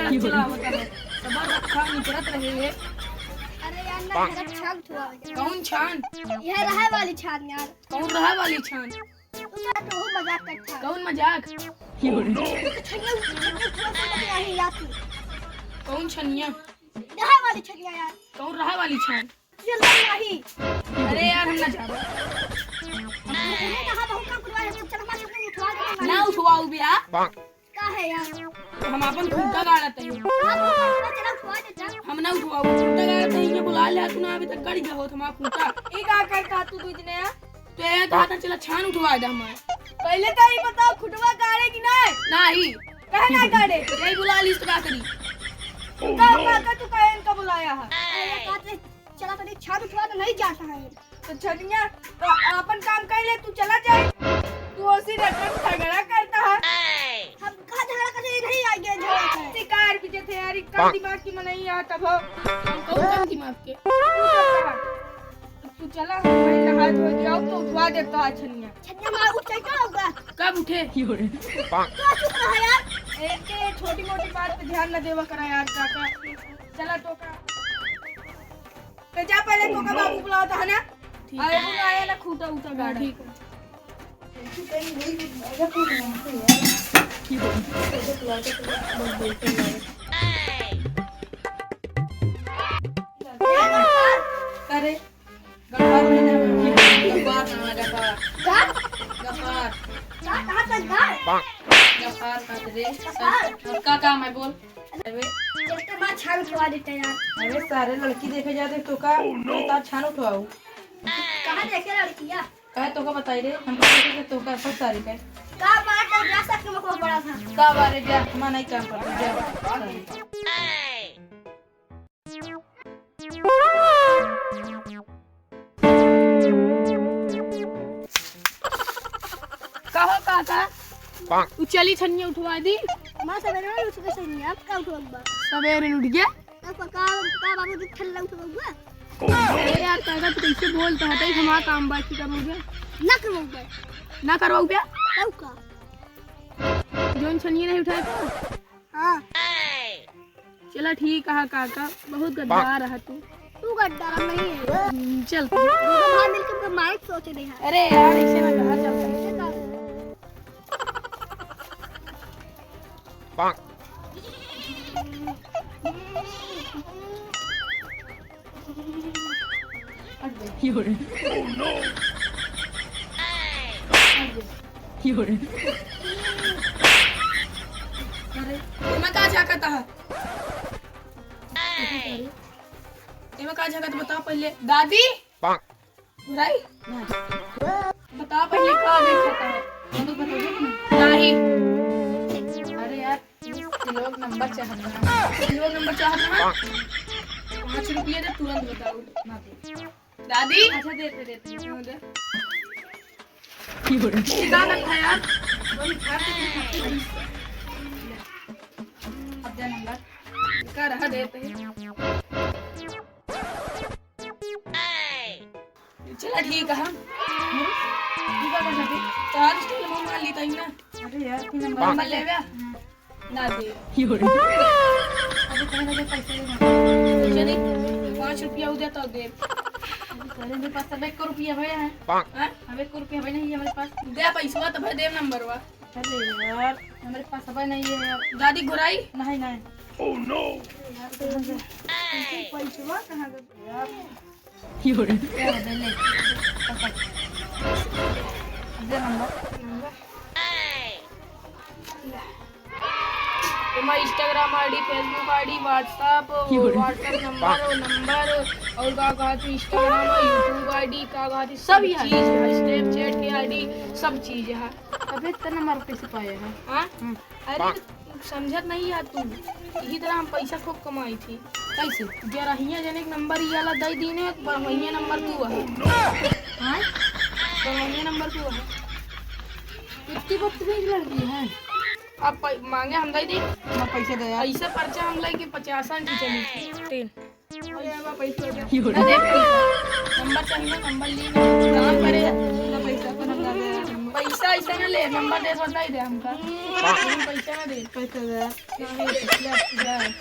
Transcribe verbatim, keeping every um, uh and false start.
चला, बता दे। सबर रखा, निकरत रहे है। अरे यार, ना, मेरा छान उठवा दे। कौन छान? यह रहे वाली छान यार। कौन रहे वाली छान? तू तो, तू मजाक करता है। कौन मजाक? तू तो छनिया, छनिया उठवा सकता है यार तू। कौन छनिया? रहे वाली छनिया यार। कौन रहे वाली छान? चल नहीं। अरे यार, हम ना जाबे। हमने कहा बहुत काम करवा है, चल हमारे छनिया उठवा दे। ना उठवाऊ बिया। का है यार? हम आपन खूंटा गाड़त है। आप चला उठवा देता। हम ना उठवाऊ, खूंटा गाड़त है, ये बुला ले तू ना, अभी तक गड़ गया होत हमार खूंटा। ई का करता तू दू जने? तो ये कहा था, चला छान उठवा दे हमार। पहले तो ये बताओ, खुटवा गाड़े कि नहीं? नहीं। कहे ना गाड़े? यही बुला ली, तो का करी? का, का, का तू कहे इनका बुलाया है? अरे, का ते चला तनी छान उठवा तो नहीं जाता है। तो छनिया, तो आपन काम कर ले, तू चला जाए। तू ओसी रटन झगड़ा करता है। हम कहाँ झगड़ा करते, इधर ही आ गया झगड़ा करने। शिकार भी जैसे यार, इतना दिमाग की मनई है तब हो। हम कौन कम दिमाग के? तू चला, हम भाई नहा धो के आओ तो उठवा देता है छनिया। छनिया मार उठ के क्या होगा? कब उठे? तो चुप रहा यार। एक के छोटी मोटी बात पे ध्यान न देवा करा यार, काका। चला तो का। तो जा पहले तो का बाबू बुलावता है ना। ठीक है। अरे वो आया ना, खूंटा उठा गाड़ा। ठीक है। अरे गपार में ना, गपार ना, गपार। का? गपार। का? कहाँ तक गपार? गपार का रे? गपार? अब का काम है बोल? अरे, एक तो बात छान उठवा देते यार। अरे सारे लड़की देखे जाते तो का? तो आप छान उठवाऊ। कहाँ देखे लड़कियाँ? काहे तोका बताई रे? हम तो देखे तो का सब सारी का। का बात है, जा सक में बहुत बड़ा था। का बारे जा, हमार नहीं काम पड़ता, जा। कहो काका, उ चली छनिया उठवा दी। माँ सवेरे में उठ के छनिया, अब का उठवा बा? सवेरे उठ गया। अब का, का, का बाबू जी ठल्ला उठवा बा? अरे यार काका, तू कैसे बोलता है? तई हमारा काम बाकी करवा बा। ना करवा बा। ना करवा बा? तब का? जौन छनिया नहीं उठाए तो? हाँ। चला ठीक है काका, बहुत गद्दार है तू। तू गद्दार नहीं है। हम्म, चल। दोनों भाई मिलके हमको मारे के सोचे रहे हैं। अरे यार, ऐसे ना कहा, चल। ऐसे का? Oh no! अरे, एमा का झांकत है? एमा का झांकत, बताओ पहले। दादी? भाई? बता पहले का देखत है? नहीं। अरे यार, लोग नंबर चाहत रहा। लोग नंबर चाहत रहा। पाँच रुपया दे, तुरंत बताओ। ना दे। दादी? अच्छा, देते, देते, देते, दे। का करता है यार? वही खा के। अब दे नंबर। का रहा देते। चला ठीक है। ठीक है, कर सकते। चार स्टाइल में मार ली तई ना। अरे यार, तीन नंबर नंबर ले गया। ना दे। अरे, कहे ना दे, पैसे दे ना। चले, पाँच रुपया हो जाता दे। अरे, मेरे पास सब एक रुपया भैया है। हाँ? अब एक रुपया भैया नहीं है हमारे पास। दे पैसवा तो भर दे नंबरवा। अरे यार, हमारे पास सब नहीं है यार। दादी घुराई? नहीं, नहीं। Oh no! यार, तो मुझे पैसवा कहाँ गया यार? दे नंबर। एमा Instagram ID, Facebook ID, WhatsApp, WhatsApp नंबर, नंबर, और का कहत है, Instagram, YouTube ID, का कहत है, सब चीज है, Snapchat के ID, सब चीज है। अबे, इतना नंबर कैसे पाए हैं? हाँ? हम्म। अरे, समझत नहीं है तू। यही तरह हम पैसा खूब कमाई थी। कैसे? ग्यारहिया जने के नंबर ये वाला दे दीने, बढ़वैया नंबर तू है। हाँ? बढ़वैया नंबर तू है। इतनी बदतमीज लड़की है। अब पै-, मांगे हम दे दी। ना पैसे दे यार। ऐसे पर्चा हम लेके पचास आन की चली। तीन। अरे, अब पैसे दे। ना दे पैसा। नंबर चाहिए ना, नंबर ली ना। काम करे। ना पैसा, तो नंबर दे यार। पैसा ऐसा ना ले, नंबर दे, बताई दे हमका। हम पैसा ना दे। पैसा दे। ना दे, ले, ले।